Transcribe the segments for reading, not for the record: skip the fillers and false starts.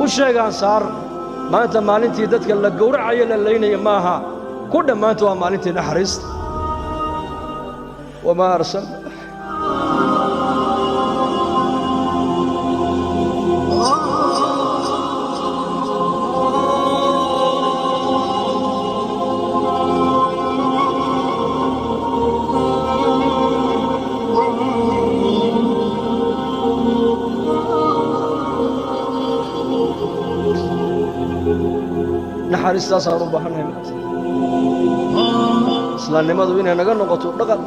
U sheeg Ansaar, maanta maalintii dadka la gowracayo la laynaya maaha, ku dhammaanta waa maalintii naxariista. Wamaa arsalna. Naxariistaasaan u baahannahay maanta, islaamnimadu inay naga noqoto dhaqan.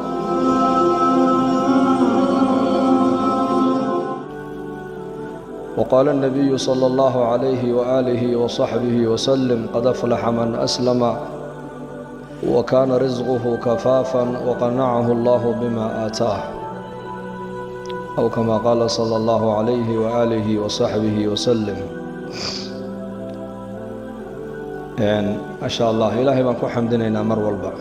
وقال النبي صلى الله عليه وآله وصحبه وسلم: قد أفلح من أسلم وكان رزقه كفافا وقنعه الله بما آتاه، أو كما قال صلى الله عليه وآله وصحبه وسلم. Ma sha Allah, Ilaahay baan ku xamdinaynaa mar walba.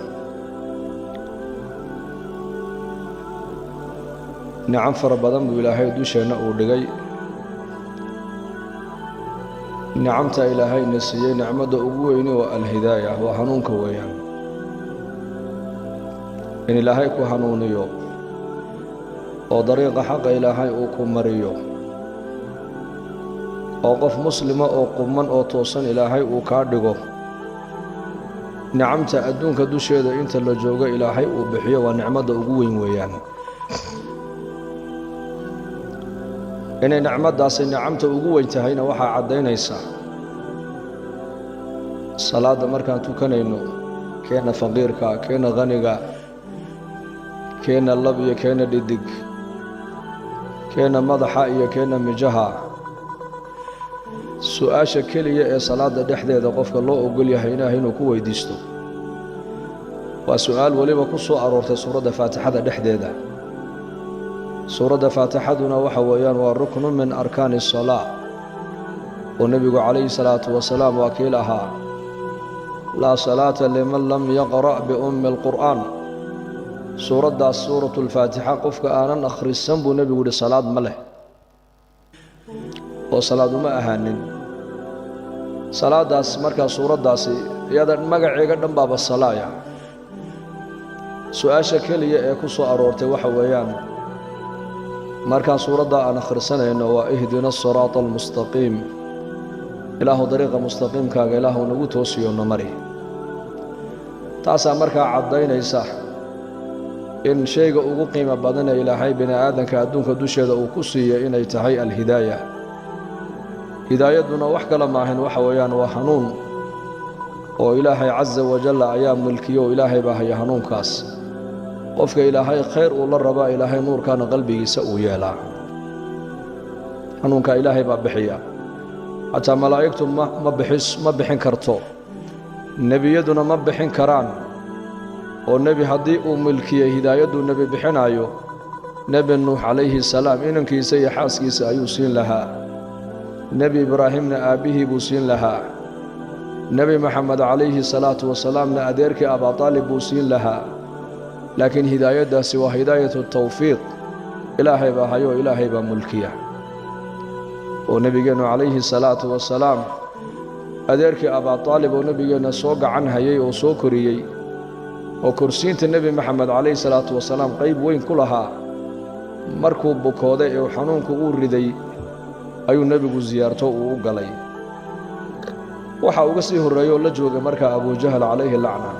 Nicam fara badan buu Ilaahay dusheenna uu dhigay. Nicamta Ilaahayna siiyey, nicmadda ugu weyni waa alhidaaya, waa hanuunka weeyaan. In Ilaahay ku hanuuniyo oo dariiqa xaqa Ilaahay uu ku mariyo oo qof muslima oo qumman oo toosan Ilaahay uu kaa dhigo, nicamta adduunka dusheeda inta la joogo Ilaahay uu bixiyo waa nicmadda ugu weyn weeyaan. Inay nicmaddaasi nicamta ugu weyn tahayna waxaa caddaynaysaa salaadda markaan tukanayno, keenna faqiirka, keenna khaniga, keenna lab iyo keenna dhidig, keenna madaxa iyo keenna mijaha, su-aasha keliya ee salaadda dhexdeeda qofka loo ogol yahay Ilaahay inuu ku weydiisto waa su-aal weliba ku soo aroortay suuradda Faatixada dhexdeeda. Suuradda Faatixaduna waxa weeyaan waa ruknu min arkaani asalaa, oo nebigu calayhi salaatu wasalaam waa kii lahaa: "Laa salaata liman lam yaqra' biummi alqur'aan." Suuraddaas, suuratulfaatixa, qofka aanan akhrisan, buu nebigu yihi, salaad ma leh oo salaad uma ahaanin. Salaaddaas markaa suuraddaasi iyada magaceega dhan baaba salaaya. Su-aasha keliya ee ku soo aroortay waxa weeyaan markaan suuradda aan akhrisanayno waa "Ihdina asiraata almustaqiim", Ilaahu dariiqa mustaqiimkaaga Ilaahu nagu toosiyo, na mari. Taasaa markaa caddaynaysa in shayga ugu qiimo badanee Ilaahay bini aadanka adduunka dusheeda uu ku siiyey inay tahay alhidaaya. Hidaayadduna wax kale maahan, waxa weeyaan waa hanuun oo Ilaahay casa wajalla ayaa milkiyo oo Ilaahay baa haya hanuunkaas. Qofka Ilaahay khayr uu la rabaa, Ilaahay nuurkaana qalbigiisa uu yeelaa. Hanuunkaa Ilaahay baa bixiya, xataa malaa'igtu ma bixis, ma bixin karto, nebiyaduna ma bixin karaan. Oo nebi haddii uu milkiyey hidaayaduu nebi bixinaayo, Nebi Nuux calayhi salaam inankiisa iyo xaaskiisa ayuu siin lahaa, Nebi Ibraahimna aabbihii buu siin lahaa, Nebi Moxamed calayhi salaatu wasalaamna adeerkii Abaataalib buu siin lahaa. Laakiin hidaayaddaasi waa hidaayatu tawfiiq, Ilaahay baa hayoo Ilaahay baa mulkiya. Oo nebigeennu calayhi salaatu wasalaam adeerkii Abaataalib oo nebigeenna soo gacan hayay oo soo koriyey oo korsiinta Nebi Moxamed calayhi salaatu wasalaam qayb weyn ku lahaa, markuu bukooday ee xanuunku uu riday ayuu nebigu siyaarto uu u galay. Waxaa uga sii horreeyey oo la joogay markaa Abujahal calayhi lacna.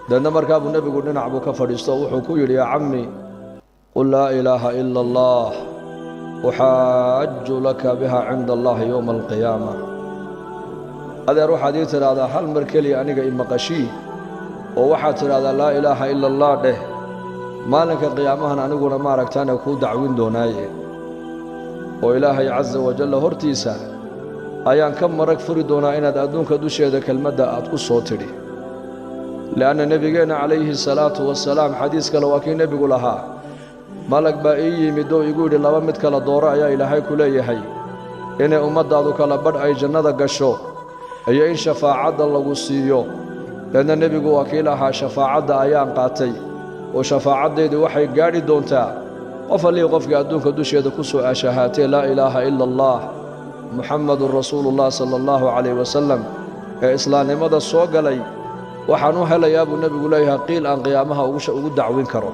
Deedna markaabuu nebigu dhinac buu ka fadhiisto oo wuxuu ku yidhi: "Yaa cammi, qul laa ilaaha ila Allah, uxaaju laka biha cinda allahi yowma alqiyaama." Adeer, waxaad ii tidhaahdaa hal mar keliya aniga imaqashii, oo waxaad tidhahdaa "Laa ilaaha ila Allah" dheh, maalinka qiyaamahan aniguna maaragtaane kuu dacwin doonaaye, oo Ilaahay casa wajalla hortiisa ayaan ka marag furi doonaa inaad adduunka dusheeda kelmadda aad ku soo tidhi. Li'anna nebigeenna calayhi salaatu wasalaam xadiis kale waa kii nebigu lahaa: "Malag baa ii yimid oo igu yidhi, laba mid kala dooro ayaa Ilaahay ku leeyahay: inay ummaddaadu kala badh ay jannada gasho iyo in shafaacadda lagu siiyo." Deedna nebigu waa kii lahaa: "Shafaacadda ayaan qaatay, oo shafaacaddeedu waxay gaadhi doontaa qof allihii qofkii adduunka dusheeda ku soo ashahaatee laa ilaaha ila Allah." Muxamadun rasuulullah sala allahu calayh wasalam ee islaamnimada soo galay, waxaan u helayaa buu nebigu leeyahay qiil aan qiyaamaha ugu dacwin karo.